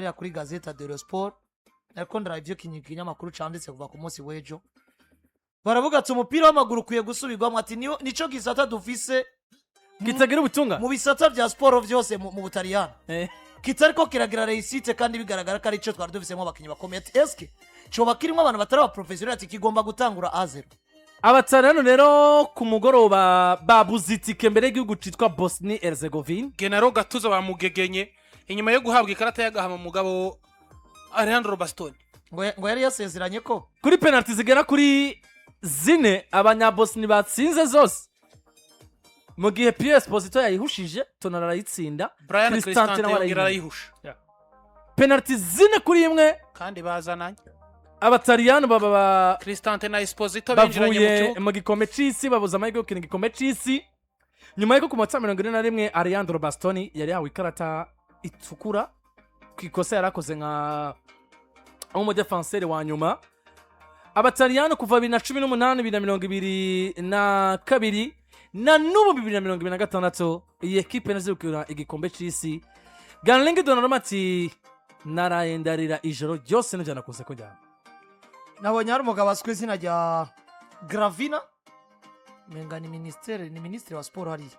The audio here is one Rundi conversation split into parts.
Hariya kuri Gazzetta dello Sport, ariko ndaraba ivyo kinyamakuru canditse kuva ku munsi w'ejo. Baravuga ati umupira w'amaguru ukwiye gusubirwamo, ati nico gisata dufise kitagira ubutunga mu bisata vya siporo vyose mu Butaliyani kitariko kiragira réussite, kandi bigaragara ko ari ico twari dufisemo abakinyi bakomeye. Ati eske coba kirimo abantu batari aba professionnel? Ati kigomba gutangura à zéro. Abataliyano rero ku mugoroba babuze itike mbere y'igihugu citwa Bosnie Herzegovine. Gennaro Gattuso bamugegenye inyuma yo guhabwa ikarata y'agahama. Mugabo Alejandro Bastoni ngo yari yasezeranye ko kuri penalty zigera kuri zine Abanyabosni batsinze zose, mu gihe Pio Esposito yayihushije, Tonali arayitsinda, Brian Cristante Cristante nawe yongera arayimena. arayihusha. Penalty 4-1. Kandi bazananye. Abataliyano baba Cristante na Esposito binjiranye mu bavuye kibuga. mu gikombe c'isi, babuze amahirwe yo gukina igikombe c'isi, nyuma y'uko ku munota 41 Alejandro Bastoni yari yahawe ikarata itukura ku ikosa yari akoze nka nk'umudefanseri wa nyuma. Abataliyano kuva 2018, 2022 na n'ubu 2026, iyi ekipe nazo gukina igikombe c'isi. Gianluigi Donnarumma ati naraye ndarira ijoro ryose, ntibyanakunze ko njyana. Nabonye hari umugabo azwi izina rya Gravina, menga ni minisiteri, ni minisitiri wa siporo hariya,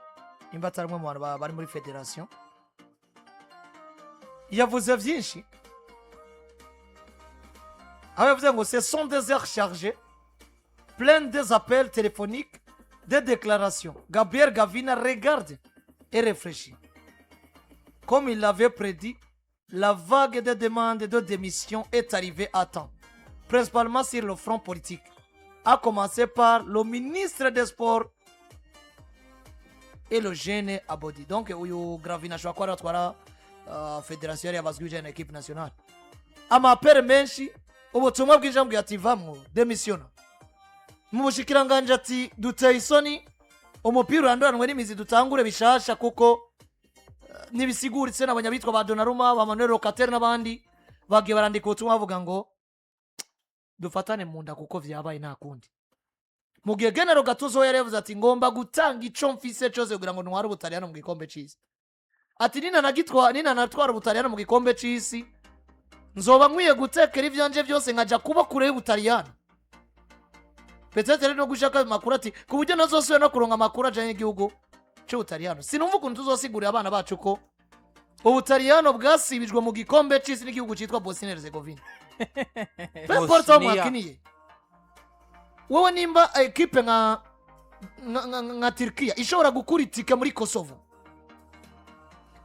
nimba atari umwe mu bantu bari muri fédération. Yavuze byinshi, aho yavuze ngo ce sont des heures chargées, pleines des appels téléphoniques, des déclarations. Gabriel Gavina regarde et réfléchit. Comme il l'avait prédit, la vague de demandes de démission est arrivée à temps, principalement sur le front politique, à commencer par le ministre des Sports et le jeune Abodi. Donc uyu Gravina ashobora kuba ariwe atwara fédération yari yabazwi ibijyanye na équipe nationale. Ama appels menshi, ubutumwa bwinshi, ambwiye ati vamwo, démissionna. Mu bushikiranganji ati duteye isoni, umupira uranduranwe n'imizi, dutangure bishasha, kuko ntibisiguritse. Nabonye abitwa ba Donnarumma, ba Manuel Locatelli n'abandi bagiye barandika ubutumwa bavuga ngo dufatane mu nda kuko vyabaye, nta kundi. Mu gihe Gennaro Gattuso we yari yavuze ati ngomba gutanga ico mfise cose kugira ngo ntware Ubutaliyano mu gikombe c'isi. Ati nina natwara Ubutaliyano mu gikombe c'isi, nzoba nkwiye gutekera ivyanje byose nkaja kuba kure y'Ubutaliyano, peut-être no gushaka amakuru, ati ku buryo ntazosubira no kuronka amakuru ajanye n'igihugu c'Ubutaliyano. Sinumva ukuntu tuzosigurira abana bacu ko Ubutaliyano bwasibijwe mu gikombe c'isi n'igihugu citwa Bosnia Herzegovina. Peu importe aho Bosnia. mwakiniye, wowe nimba ekipe nka Turkiya ishobora gukura itike muri Kosovo,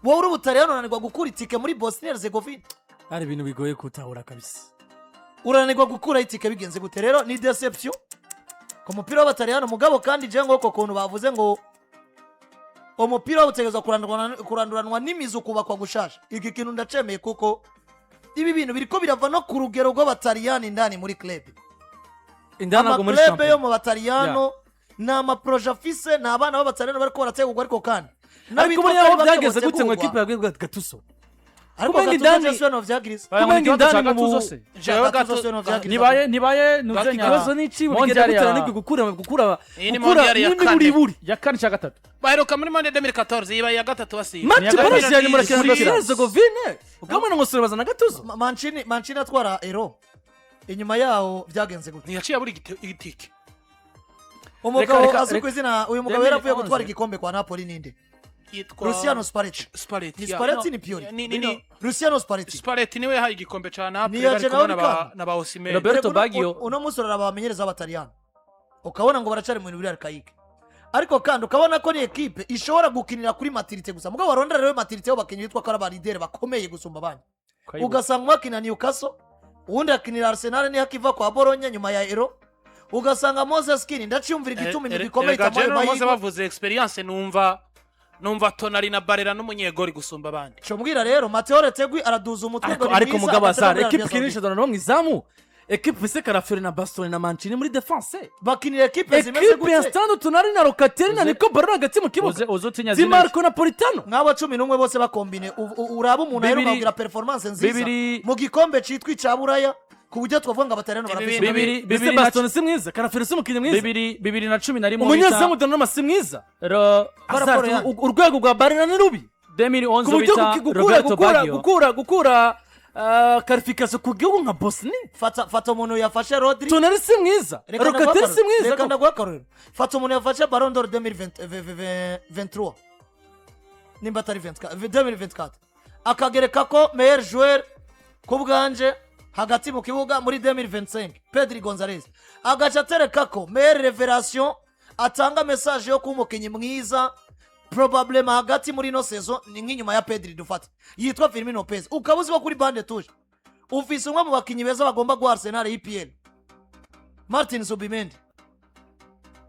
wowe uri Ubutaliyano unanirwa gukura itike muri Bosnia Herzegovina. Ari ibintu bigoye kutahura kabisa. Urananirwa gukura itike, bigenze gute? Rero ni déception ku mupira w'Abataliyano. Mugabo kandi je ngo uko kuntu bavuze ngo umupira utegerezwa kuranduranwa n'imizi, ukubakwa gushasha, iki kintu ndacemeye, kuko ibi bintu biriko birava no ku rugero rw'Abataliyani indani muri club. Indani, ntabwo muri Ama club yo shampiyona. mu Bataliyano ni ama projets afise, ni abana b'Abataliyano bariko barategurwa, ariko kandi Ariko n'abitwa buriya ko aho ari bake byageze gute ngo botegurwa. ekipe yabwiye Gattuso? Ariko Kumenga Gattuso indani- Jesu no vyagiriza. Baya ngo Kumenga ikibazo cya indani mu Gattuso se? Jewe Gattuso Gattuso- no vyagiriza. Nibaye nuzenya Ikibazo ni iki? Bigenda Mondial gute? Ananirwe gukura Iyi ni gukura Mondial ya kane. n'imiburiburi. Ya kane cya gatatu. Baheruka muri Mondial 2014, ibaye iya gatatu basiba. Match Ni iya barasi ya nyuma gatatu. irakina na Ikurikira. Bosnia Herzegovine, ukabona ngo sore bazana Gattuso. Mancini atwara Euro, inyuma yaho byagenze gute? Ntiyaciye abura igitike. Umugabo azwi ku izina, uyu mugabo yari avuye 2011. gutwara igikombe kwa Napoli ninde? Yitwa Luciano Spalletti. Spalletti. Ni Ya. Spalletti, ni Pioli? Ni Luciano Spalletti. Spalletti niwe yahaye igikombe ca Napoli Niyo bari kumwe Gennaro na ba Osimhen. Roberto Erega Baggio. Uno munsi uraraba abamenyereza b'Abataliyano, ukabona ngo baracari mu bintu biri archaïque, ariko kandi ukabona ko ni ekipe ishobora gukinira kuri maturité gusa. Mugabo warondera rero maturité y'abakinnyi bitwa ko ari aba leaders bakomeye gusumba abandi, ugasanga umwe akina Newcastle, uwundi akinira Arsenal niho akiva kwa Bologna nyuma ya Euro, ugasanga Moise Kean, ndaciyumvira igituma imigwi ikomeye Erega itamuhaye General Mose amahirwe. bavuze expérience, numva Tonali na Barella n'umunyegori gusumba abandi. Combwira rero Mateo Retegui araduza umutwe Ariko ngo ni ariko mwiza, mugabo agatega azar muri ekipe Arabia ikinisha Saudite. Donnarumma mu izamu, ekipe ifise Calafiori na Bastoni na Mancini muri défense, Bakinira ekipe zimeze ekipe ya gute? Sandro Tonali na Locatelli na Nico Barella hagati mu kibuga, Uze utinya Di Marco na Politano. Nk'abo 11 bose bakombine, uraba umuntu aheruka kugira performance nziza mu gikombe citwa ica Buraya, ku buryo twavuga ngo Abataliyano Ibi barafise bibiri Ese bibiri na Bastoni si mwiza? Calafiori si umukinnyi mwiza? 2011. Umunyezamu Donnarumma si mwiza? Azar, Raporo yanyu. urwego rwa Barella ni rubi 2011 ku buryo bita gukura Roberto gukura Baggio. gukura gukura Qualification ku gihugu nka Bosnie. Fata umuntu yafashe Rodri. Tonali si mwiza. Reka Locatelli si mwiza. Reka ndaguha akarorero. Fata umuntu yafashe Ballon d'Or 2023, nimba atari 24, 2024, akagereka ko meilleur joueur ku bwanje hagati mu kibuga muri 2025, Pedri Gonzalez, agaca atereka ko meilleure révélation, atanga message yo kuba umukinnyi mwiza probablement hagati muri ino saison ni nk'inyuma ya Pedri, dufate yitwa Fermin Lopez, ukaba uzi ko kuri banc de touche ufise umwe mu bakinnyi beza bagomba guha Arsenal EPL, Martin Zubimendi.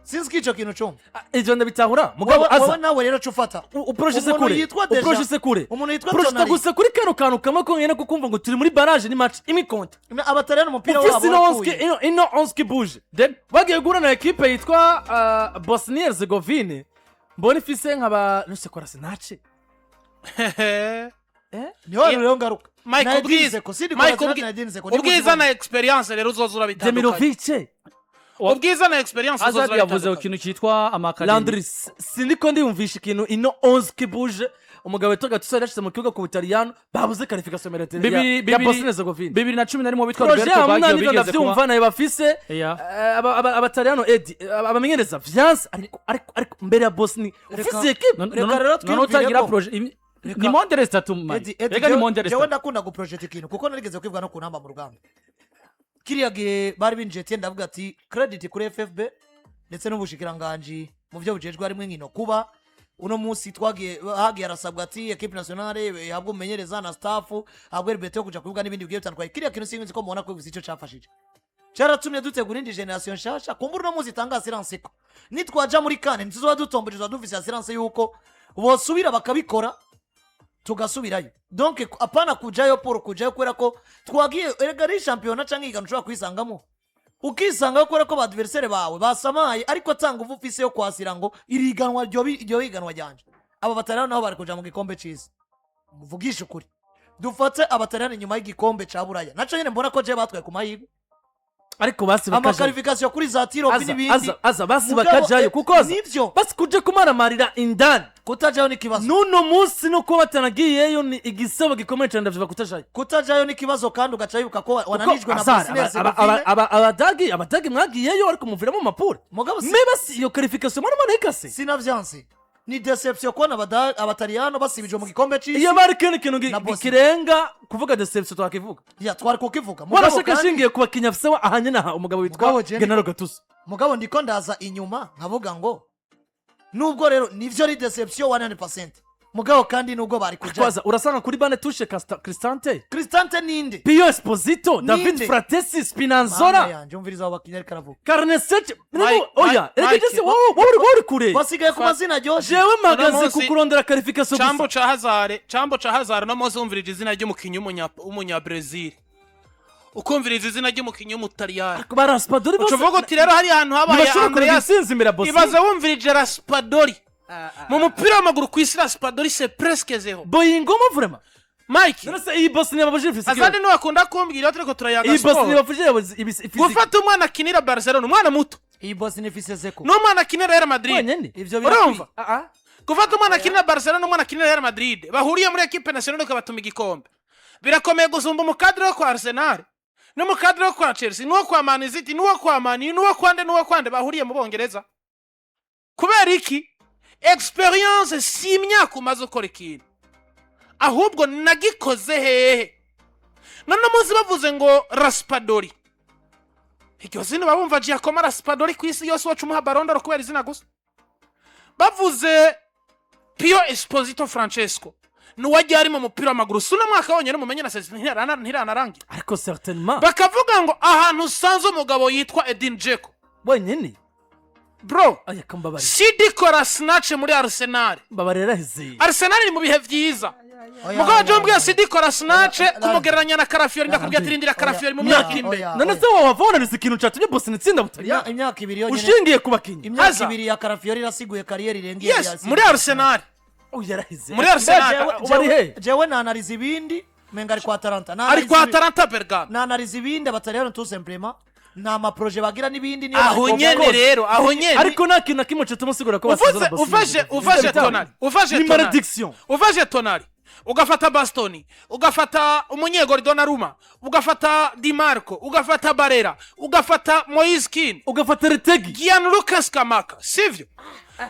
Sinzi ko ico kintu cumva. Ah, ivyo ndabitahura, mugabo Wowe aza nawe rero cufata uprojese umuntu kure. yitwa Deja- Uprojese kure. umuntu yitwa Projeta Tonali. gusa kuri kano kantu kamwe konyene, kukumva ngo turi muri barrage, ni match imwe konta. Abataliyani umupira Ufise wabo ino onze wapfuye. ino onze qui bouge, bagiye guhura na ekipe yitwa Bosnie Herzegovine, mbona ifise nkaba nuse kora sinace. Niho rero ngaruka. Mike, Na Edin ubwiza Dzeko, Sidi Mike, Kolasinac na Edin Dzeko, ubwiza na experience rero uzoza urabitandukanya. Demirovic. Ubwiza na experience uzoza Azad yavuze ku urabitandukanya. kintu cyitwa ama académie. Landry, siniko ndiyumvisha ikintu ino onze qui bouge umugabo witwa Gattuso yari yashize mu kibuga ku Butaliyano babuze qualification mérite ya Bosnie Herzegovine. 2011 witwa Projet Roberto ya Baggio munani nivyo bigeze kuba ndavyumva nayo bafise. Abataliyano edi abamenyereza vyanse, ariko mbere ya Bosnie ufise ekipe. Reka rero None twiyumvire utagira ko- projet ni mondial zitatu, Mike. Eddie, Rega ni mondial jewe zitatu. ndakunda guprojeta ikintu kuko narigeze kwivuga no ku ntamba mu rugamba kiriya gihe bari binjiye tiye, ndavuga ati credit kuri FFB ndetse n'ubushikiranganji mu byo bujejwe harimo inkino, kuba uno munsi twagiye hagiye harasabwa ati équipe nationale ihabwe umumenyereza na staff, habwe liberté yo kuja kubibuga n'ibindi bigiye bitandukanye. Kiriya kintu sinzi ko mubona ko bivuze icyo cyafashije, cyaratumye dutegura indi génération nshasha. Kumbura uno munsi itanga assurance ko nitwaja muri CAN ntituzoba dutomboje, tuzoba dufise assurance yuko bosubira bakabikora tugasubirayo. Donc apana kujayo pour kujayo, kubera ko twagiye. Erega ari shampiyona canke ihiganwa ushobora kwisangamo, ukisangayo kubera ko ba adversaire bawe basamaye, ariko atanga uva ufise yo kwasira ngo iri higanwa ryo higanwa ryanje. Aba Bataliyani nabo bari kuja mu gikombe c'isi. Muvugishe ukuri, dufate Abataliyani nyuma y'igikombe ca Buraya, naco nyene mbona ko je batwaye ku mahirwe. Ariko basi bakajayo. Ama qualification kuri za tirs au but Aza, n'ibindi. aza, aza, basi Mugabo, bakajayo kuko aza nivyo. Basi kuja kumaramarira indani. Kutajayo ni ikibazo. N'uno munsi nuko batanagiyeyo ni igisebo gikomeye cyane, ndavyibuka kutajayo. Kutajayo ni ikibazo, kandi ugaca wibuka ko wananijwe na Azar, Bosnia Herzegovina. Abadagi mwagiyeyo ariko muviramo mapure. Mugabo Meba si iyo qualification mwana mwana ikase. Sinavyanse, ni déception kubona Abataliyano basibijwe mu gikombe c'isi. Iyo bari kino kintu Na Bosnia. kirenga kuvuga déception twakivuga. Ya, twari kukivuga. Mugabo Warashaka kandi ashingiye ku bakinnyi afise ahanye naha umugabo witwa Mugabo Gennaro Gattuso. Mugabo ndiko ndaza inyuma nkavuga ngo nubwo rero nivyo ari déception 100%, mugabo kandi nubwo bari kuja Twaza urasanga kuri banc de touche Cristante. Cristante ninde? Pio Esposito, David Ninde? Fratesi, Mana Spinazzola, yanje, umviriza abo bakinnyi ariko aravuga. Carnesecchi. Mike, Oya, Mike, erega Mike. Jesse, wowe uri kure. Basigaye ku mazina aryoshe. Jewe mpagaze Uno ku munsi- kurondera qualification Cambo gusa. ca Hazare, cambo ca Hazare, no munsi wumvirije izina ry'umukinnyi w'umunya Brazil, ukumviriza izina ry'umukinnyi w'Umutaliyani, Ba Raspadori bose. uca uvuga uti rero hari ahantu habaye Ntibashobora kureba Andreas. intsinzi imbere ya Bosnia. Ibaze wumvirije Raspadori mu mupira w'amaguru ku isi, Raspadori c'est presque zéro. Boyingoma vraiment. Mike. None se iyi Bosnia babujije ifise Azandi niwakunda kumbwira iyo turiko turayaga iyi Bosnia siporo. bafuje ifise Gufata umwana akinira Barcelona, umwana muto, Iyi Bosnia ifise Zeko. n'umwana akinira Real Madrid. Wenyene. Ivyo birakwiye. Urumva, gufata umwana akinira Barcelona n'umwana akinira Real Madrid bahuriye muri équipe nationale ukabatuma igikombe, birakomeye gusumba umukadire wo kwa Arsenal n'umukadire wo kwa Chelsea n'uwo kwa Man City n'uwo kwa Man U n'uwo kwa nde n'uwo kwa nde bahuriye mu Bongereza. Kubera iki? Experience si imyaka umaze ukora ikintu, ahubwo nagikoze hehe. None munsi bavuze ngo Raspadori, iryo zina bumva Giacomo Raspadori ku isi yose wacu umuha Ballon d'Or kubera izina gusa. Bavuze Pio Esposito Francesco, nuwajya ari mu mupira w'amaguru si uno mwaka wonyine mumenye na saison ntiranarangira. Ariko certainement. Bakavuga ngo ahantu usanze umugabo yitwa Edin Dzeko Wenyene. Bro, Aya kambabarira. Sidi Kolasinac muri Arsenal. Mbabarira, yaraheze. Arsenal iri mu bihe byiza. Oya, Mugabo oya, John mbwiye oya. Sidi Kolasinac Oya, kumugereranya na Calafiori, ndakubwira ati Oya, rindira Calafiori mu oya, myaka imbere. oya. None se wowe wavonanise ikintu catumye Bosnia itsinda Butaliyani? Imyaka 2 yonyine. Ushingiye ku bakinnyi. Imyaka Haza. 2 ya Calafiori irasiguye carrière irenga iya Yes, Sidi. muri Arsenal. Oh, yaraheze. Muri Arsenal. Ubu ari he? Jewe nanariza ibindi, menga ari kwa Atalanta. Ari Nanariza kwa Atalanta Bergamo. Nanariza ibindi, Abataliyani tout simplement nta ma projet bagira n'ibindi niyo Aho bari nyene rero, aho nyene. Ariko nta kintu na kimwe catuma usigura ko Uvuze basezera Bosnia. ufashe Tonali, ufashe Ni Tonali, malédiction. ufashe Tonali. Ugafata Bastoni, ugafata umunyegori Donnarumma, ugafata Dimarco, ugafata Barella, ugafata Moise Kean, ugafata Retegui, Gianluca Scamacca, sivyo?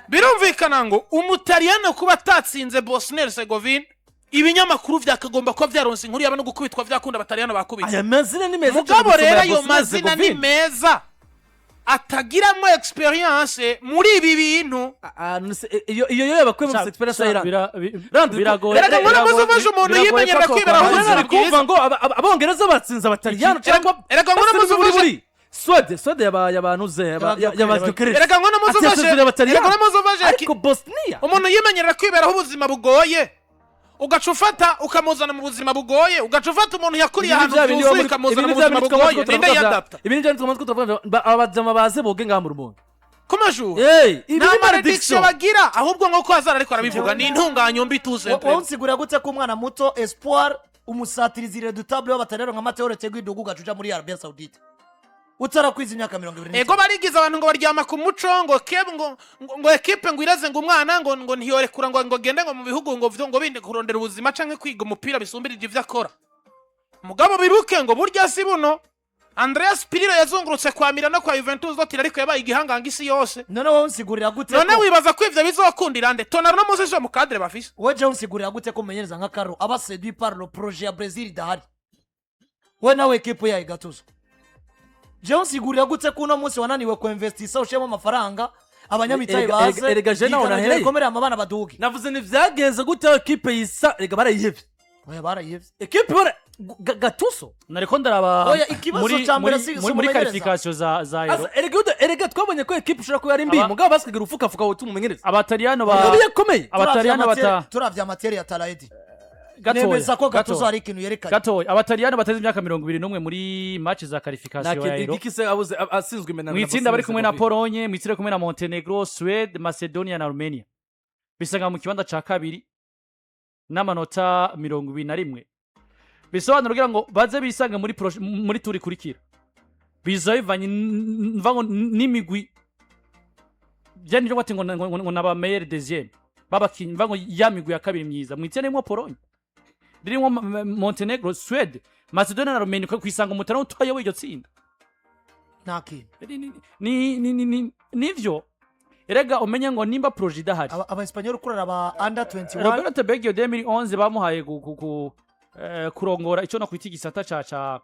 Birumvikana ngo Umutaliyano kuba atatsinze Bosnia Herzegovina, ibinyamakuru vyakagomba kuba vyaronse inkuru yaba no gukubitwa vyakunda, Abataliyano bakubitse. Aya mazina ni meza cyane Mugabo gusoma rero ya ayo Bosnia mazina ni Herzegovina. meza, atagiramo experience muri ibi bintu. Ah, none se, iyo yo yabakuye mu experience ya Iran. Landry, Biragoye. Erega ngo biragoye- namuze umuntu biragoye yimenyerera ko kwiberaho twakwambara. ubuzima Ari kumva bwiza. ngo Abongereza batsinze Abataliyano cyangwa Erega ngo namuze buri Swede yabanuze yaba Gyökeres. Erega ngo namuze Ati yasezereye Abataliyano. erega namuze uvaje Ariko Bosnia umuntu yimenyerera kwiberaho ubuzima bugoye, ugaca ufata ukamuzana mu buzima bugoye, ugaca ufata umuntu yakuriye ahantu byuzuye ukamuzana mu buzima bugoye, ninde yadapta? Ibi ni bya bindi twavuga, abajama baze boge ngaha mu Rumonge. Ku majuru Hey, ibi nta ni malédiction malédiction. bagira, ahubwo nk'uko Hazara ariko arabivuga, ni intunganyo mbi tuze. Wowe unsigurira gute ko umwana muto espoir, umusatirizi redoutable w'Abataliyano nka Matteo Retegui idugu, ugaca uja muri Arabia Saudite utarakwiza imyaka 25? Ego, barigize abantu ngo baryama ku muco, ngo keb ngo ekipe ngo ireze, ngo umwana ngo ntiyorekura, ngo gende ngo mu bihugu ngo vyo ngo bindi kurondera ubuzima canke kwiga umupira bisumbirije ivyo akora. Mugabo bibuke ngo burya si buno Andreas Pirlo yazungurutse kwa Milan no kwa Juventus dotira, ariko yabaye igihanganga isi yose. None wowe unsigurira gute None ko wibaza ko ivyo bizokundira nde? Tonali no muzi mu cadre bafise. Wowe jewe unsigurira gute ko umenyereza nka Carlo aba séduit par le projet ya Brazil idahari, we nawe ekipe yayo igatuza? Jewe unsigurira gute ko uno munsi wananiwe kuinvestisa, ushiremo amafaranga, abanyamitahe baze, Erega je naho ihiganwa nahereye. rikomere, amabana baduge? Navuze ni vyagenze gute aho ekipe yisa? Erega barayihevye. Oya, barayihevye. Ekipe bara Gattuso. Nariko ndaraba Oya, ikibazo ca mbere si muri umumenyereza. qualification za Euro. Asa, erega twabonye ko ekipe ishobora kuba ari mbi, mugabo basigaye urufukafuka wotuma umumenyereza. Abataliyano ba Mugabo yakomeye. Abataliyano bata Turavye amatere ya Taraedi, gatoya nemeza ko Gattuso gatoya hari ikintu yerekanye. Gatoya, Abataliyano bateze imyaka 21 muri match za qualification ya Euro, Igikise abuze asinzwe imena. mu itsinda bari kumwe na Polonye, mu itsinda kumwe na Montenegro, Suède, Macedonia na Armenia, bisanga mu kibanza ca kabiri n'amanota 21. Bisobanura kugira ngo baze bisange muri tour ikurikira, biza bivanye mva ngo n'imigwi byari nibyo bati ngo naba meilleur deuxième babakinyi, mva ngo ya migwi ya kabiri myiza. Mu itsinda rimwo Polonye, ririmo Montenegro, Suède, Macedonia na Armenia, kwisanga umutara utayoboye iryo tsinda. Nta kintu. Nivyo erega umenye ngo nimba projet idahari. Aba Espanyol kurara aba under 21. Roberto Baggio 2011 bamuhaye kurongora icyo no kwita igisata ca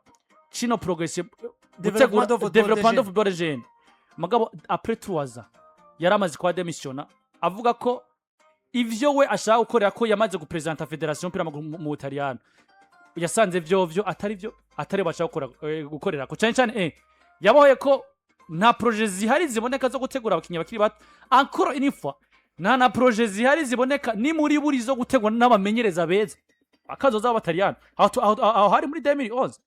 cino progression, gutegura Development of football development des of football jeune. Mugabo après 3 ans yaramaze kuba démissionna, avuga ko ivyo we ashaka gukorera ko yamaze gupresenta fédération y'umupira w'amaguru mu Butaliyano, yasanze vyovyo atari vyo, atari bashaka gukorera ko cyane cyane yabohoye ko nta projet zihari ziboneka zo gutegura abakinnyi bakiri bato. Encore une fois, nta na projet zihari ziboneka ni muri buri zo gutegura n'abamenyereza beza akazoza b'Abataliyano. Aho hari muri 2011.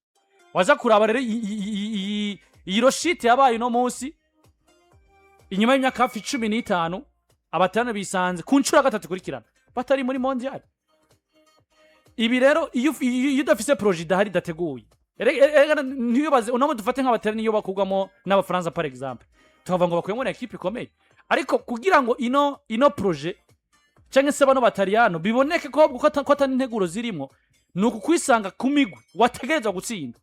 Waza kuraba rero iyi rechute yabaye uno munsi inyuma y'imyaka hafi 15, Abataliyano bisanze ku nshuro ya gatatu ikurikirana batari muri mondial. Ibi rero iyo udafise projet idahari, idateguye, erega ntibibaze uno dufate nk'Abataliyano iyo bakugwamo n'Abafaransa par exemple, tukavuga ngo bakuyemo na ekipe ikomeye, ariko kugira ngo ino projet cyangwa se bano Bataliyano biboneke ko atari integuro zirimo, ni ukukwisanga ku migwi wategerezwa gutsinda,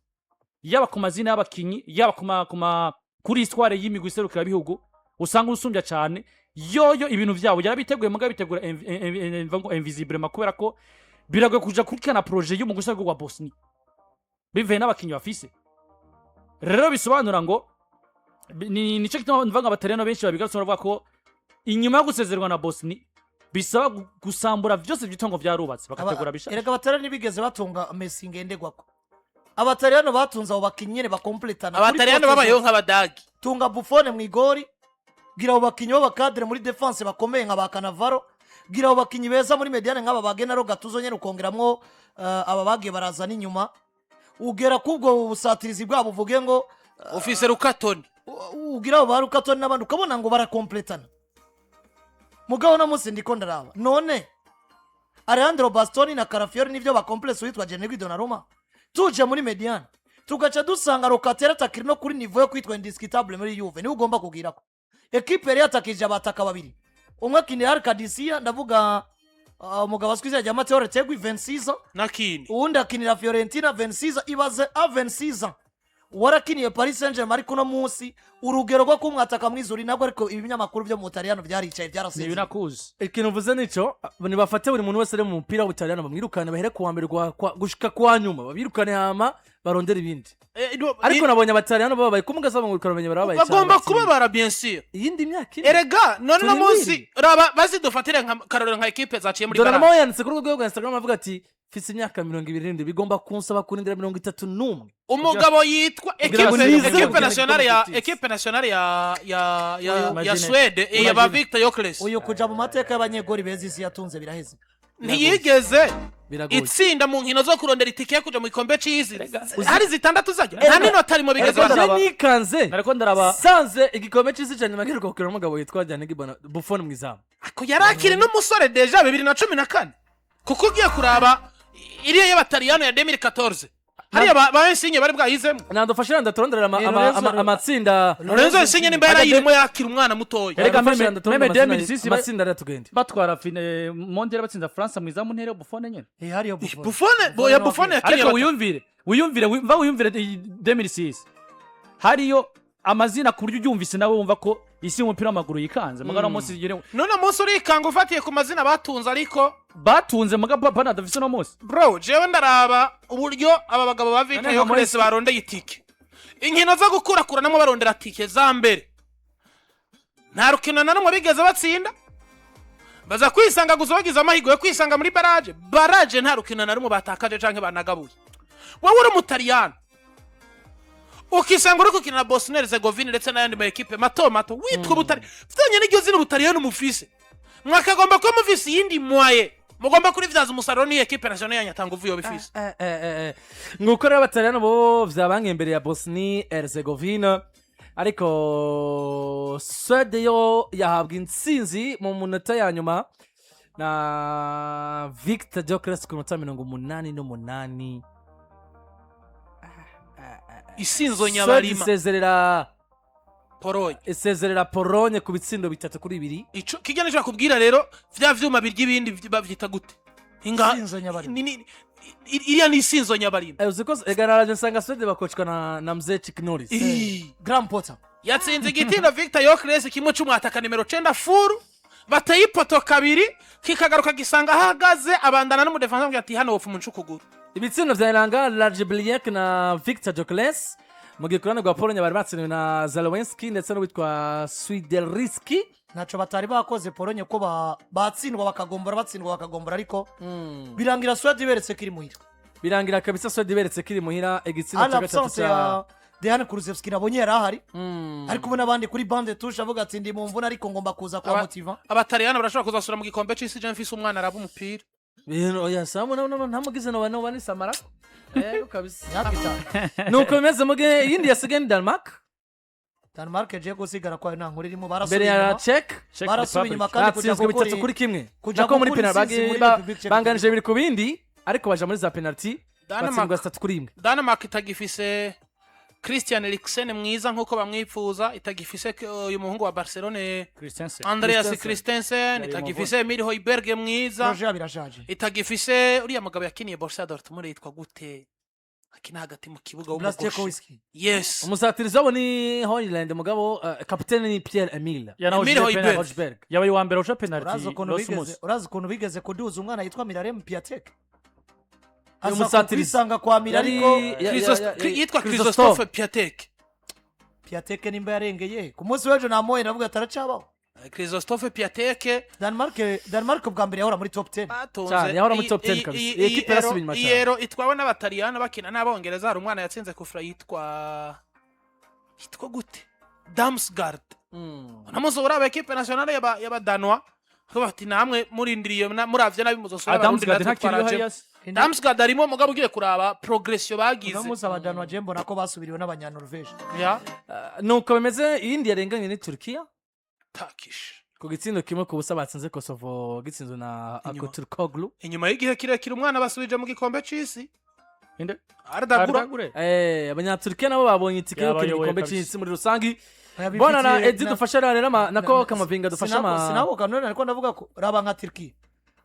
yaba ku mazina y'abakinyi, yaba kuri histoire y'imigwi iserukirabihugu, usanga usumbya cyane. Yoyo ibintu vyabo yarabiteguye, mugabo bitegura ngo invisiblement, kubera ko biragoye kuja kurikirana projet y'umugwi usanzwe wa Bosnie bivuye n'abakinyi bafise. Rero bisobanura ngo nico gituma mvuga ngo Abataliyano benshi babigarutse, baravuga ko inyuma yo gusezerwa na Bosnie bisaba gusambura vyose vyitwa ngo vyarubatse, bagategura bishasha. Erega Abataliyano ntibigeze batunga Messi ngenderwako. Abataliyano batunze abo bakinyi nyene bakompletana kuri Abataliyano poste babayeho zose. nk'Abadagi. Tunga Buffon mu igori, gira abo bakinyi b'abakadere muri défense bakomeye nka ba Cannavaro, gira abo bakinyi beza muri médiane nk'aba ba Gennaro Gattuso nyene, ukongeramwo aba bagiye barazana inyuma, ugera kubwo busatirizi bwabo, uvuge ngo Ufise Luca Toni. Ugira abo ba Luca Toni n'abandi, ukabona ngo barakompletana. Mugabo no munsi ndiko ndaraba none Alejandro Bastoni na Calafiori nivyo bakomplese witwa Gianluigi Donnarumma, tuje muri médiane tugaca dusanga Locatelli atakiri no kuri niveau yo kwitwa indiscutable muri Juve, niwe ugomba kugirako. Ekipe yari yatakije abataka babiri, umwe akinira Al Qadisiyah, ndavuga Umugabo azwi izina rya Mateo Retegui, 26. Nakini. Uwundi akinira Fiorentina, 26. Ibaze, a 26 warakiniye Paris Saint Germain, ariko uno munsi urugero rwo kumwataka mwizuri nabwo, ariko ibinyamakuru byo mu Butaliyano byaricaye, Ni byarasinze. Binakuzi. Ikintu uvuze nico, nibafate buri muntu wese ari mu mupira w'Ubutaliyano bamwirukane, bahere kuwa mbere gushika kuwa nyuma babirukane, hama barondere ibindi. Ariko nabonye Abataliyano babaye kumwe, ugasaba ngo bamenye barababaye cyane, Bagomba batsinda. Kubabara, bien sûr. Iyindi myaka 4. Erega none uno Turindire. munsi raba bazidufatire nka karorero nka ekipe zaciye muri Dore barage. nawe yanditse kuri rwego rwa Instagram avuga ati: "Mfise imyaka 27, bigomba kunsaba kurindira 31." Umugabo yitwa Kugira ngo ekipe nizere ekipe kugenda nationale ya igikombe ekipe nationale ya Imagine. Swede, ya ba Imagine. Victor Gyökeres. Uyu kuja mu mateka y'abanyegori beza isi yatunze biraheze. Ntiyigeze Biragoye. itsinda mu nkino zo kurondera itike yo kuja mu gikombe c'isi. Hari zitandatu zajya, nta n'inota rimwe bigeze Erega bazana. Je nikanze Nariko ndaraba. sanze igikombe c'isi ca nyuma giheruka gukina n'umugabo witwa Gianluigi Buffon mu izamu. Ako yari akiri n'umusore déjà 2014, kuko ugiye kuraba iriya y'Abataliyano ya 2014, hariya ba Insigne bari bwayizemo. Nandufashe ndaturonderera amatsinda. Lorenzo Insigne nimba yarayirimo yakira umwana mutoya. Erega Nandufashe ndaturondera meme 2006 amatsinda rero tugende. Batwara fine mondial, batsinda France mu izamu ntere Buffon nyene. Eh, hariyo Buffon. Buffon bo ya Buffon yakiriye Ariko wiyumvire, wiyumvire 2006 hariyo amazina ku buryo uryumvise nawe wumva ko isi y'umupira w'amaguru yikanze mugabo uno munsi None munsi urikanga ufatiye ku mazina batunze, ariko batunze, mugabo papa nadafise uno munsi. Bro, jewe ndaraba uburyo aba bagabo ba Victor None nka Gyökeres barondeye itike, inkino zo gukurakuranamo barondera tike za mbere, nta rukino na rumwe bigeze batsinda. Baza kwisanga gusa bagize amahirwe yo kwisanga muri barrage. Barrage nta rukino na rumwe batakaje canke banagabuye. Wowe uri Umutaliyano ukisanga uri gukina na Bosnia Herzegovina ndetse n'ayandi ma ekipe mato mato, witwa Ubutari vyonyene n'iryo zina Ubutaliyano mufise, mwakagomba kuba mufise iyindi moyen mugomba kurivyaza umusaruro. N'iyo ekipe nationale yanyu atanga uvuyo bifise. Nguko rero Abataliyano bo vyabange imbere ya Bosnie Herzegovina, ariko Swede yo yahabwa intsinzi mu munota ya nyuma na Victor Gyökeres ku minota 88. Isinzo Swede nyabarima. isezerera Pologne. Isezerera Pologne ku bitsindo 3-2. Ico kijya nico bakubwira rero, vya vyuma birya ibindi bavyita gute? Inga Isinzo nyabarima. Iriya ni isinzo nyabarima. Uzi ko ega naraje nsanga Swede bakocwa na mzee Chuck Norris. Ih. Graham Potter. Yatsinze igitindo Victor Gyökeres kimwe c'umwataka nimero 9 furu, bateye ipoto kabiri, kikagaruka gisanga ahagaze, abandana n'umudefansa amubwira ati: "Hano wopfa umunca ukuguru." Ibitsindo vya Elanga Largebliek na Victor Gyökeres, mu gihe ku ruhande rwa Pologne bari batsindiwe na Zalewski ndetse n'uwitwa Swiderski. Ntaco batari bakoze Polonye ko batsindwa bakagombora, batsindwa bakagombora, ariko birangira Swede iberetse ko iri muhira. Birangira kabisa Swede iberetse ko iri muhira, igitsindo Ala cya gatatu absence cya ya Dejan Kulusevski nabonye yari ahari, ariko ubu n'abandi kuri banc de touche, avuga ati: "Ndi mu mvune ariko ngomba kuza kwa motiva." Abataliyano barashobora kuzasura mu gikombe c'isi, je mfise umwana araba umupira. Ibintu oya samu no ntamugize no bani samarako yego kabisa. Myaka 5. Nuko bimeze, mu gihe iyindi yasigaye ni Denmark. Denmark je gusigara kwayo nta nkuru irimo, Mbere barasubiye ya inyuma. Czech. Czech Barasubiye inyuma Republic. kandi kuja Batsinzwe gukora 3-1. kuja Nako muri gukura penalty intsinzi muri Republic Czech. banganije 2-2, ariko baja muri za penalty, Denmark batsindwa 3-1. Denmark itagifise Christian Eriksen mwiza nkuko bamwipfuza, itagifise uyu muhungu wa Barcelone Christensen. Andreas Christensen. Christensen, Yari itagifise Emil Højbjerg mwiza, Projet yabo irashaje. Itagifise uriya mugabo yakiniye Borussia Dortmund yitwa gute, akina hagati mu kibuga w'umugoshe? Blaszczykowski. Yes. Umusatirizi wabo ni Højlund, mugabo kapitene ni Pierre Emil Yanahujije Emil penalty. Højbjerg. Højbjerg. Yabaye uwa mbere uca penalty Urazi ukuntu Los bigeze Musi. Urazi ukuntu bigeze kuduza umwana yitwa Miralem Piatek, aza Umusatirizi. kwisanga kwa Mira, ariko Yitwa Christophe Piatek. Piatek nimba yarengeye ku munsi w'ejo namoye navuga ataracabaho. Christophe Piatek. Denmark bwa mbere yahora muri top 10. Batunze Cyane, yahora muri top 10 kabisa. Iyi ekipe yarasubiye inyuma iyi cyane. Euro itwawe n'Abataliyano bakina n'Abongereza, hari umwana yatsinze kufra yitwa gute, Damsgaard. Uno uraba ekipe nationale y'Abadanwa bati: "Namwe murindiriye muravye nabi muzosubira Abarundi Damsgaard natwe ntakiriho twaraje." hariya se? Damsgaard arimo, mugabo ugiye kuraba progression bagize. Uno munsi Abadanwa je mbona ko basubiriwe n'Abanyanorvege. Ya. Nuko bimeze. Iyindi yarenganye ni Turkiya Turkish. ku gitsindo 1-0 batsinze Kosovo, gitsinzwe na Inyuma. Aktürkoğlu. Inyuma y'igihe kirekire umwana basubije mu gikombe c'isi. Inde? Arda Güler. Arda Güler. Abanyaturkiya nabo babonye itike yo gukina Yabayoboye igikombe kabisa. c'isi muri rusangi. Bona na Edi dufasha rero nako Kamavinga dufasha ama Sinako kanone, ariko ndavuga ko raba nka Turkiya,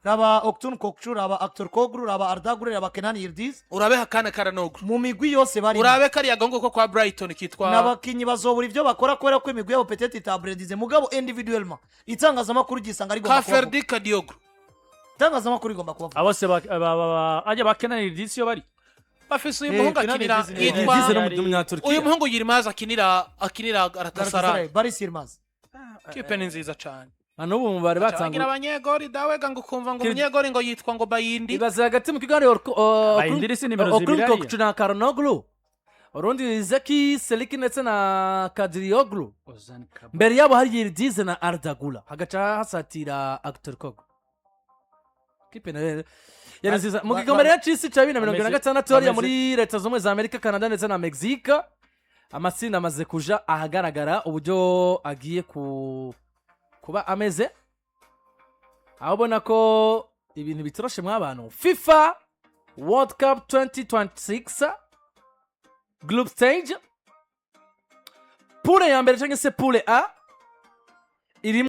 Raba Orkun Kokcu, raba Aktürkoğlu, raba Arda Güler, raba Kenan Yildiz. Urabe Hakan Calhanoglu. Mu migwi yose barimo. Urabe kariya gahungu ko kwa Brighton kitwa N'abakinyi bazobura ivyo bakora kubera ko imigwi yabo peut-être itabredize, mugabo individuellement itangazamakuru ryisanga rigomba ka kubavuga. Ferdi Kadioglu. Itangazamakuru rigomba kubavuga. Abo se ajya ba Kenan Yildiz iyo bari. Bafise uyu Eh, muhungu Kenan akinira Yildiz ni- yitwa Yildiz ni Yari- uyu muhungu Yilmaz akinira Galatasaray. Galatasaray, Baris Yilmaz. Kipe ni nziza cane. N'ubu mu bari bagira batanguye abanyegori dawega ngo ukumva ngo umunyegori ngo yitwa ngo Bayindi. Ibaze hagati mu kiganiro Bayindiri si nimero zibiri hariya. Kokcu na Calhanoglu, urundi Zeki Celik ndetse na Kadioglu. Mbere yabo hari Yildiz na Arda Güler, hagaca hasatira Aktürkoğlu. Kipe nayo yari nziza mu gikombe rero c'isi ca 2026 hariya muri Leta Zunze Ubumwe za Amerika, Canada ndetse na Mexique. Amatsinda amaze kuja ahagaragara uburyo agiye kuba ameze, aho ubona ko ibintu bitoroshe mw'abantu. FIFA World Cup 2026 group stage, poule ya mbere cyangwa se poule A irimo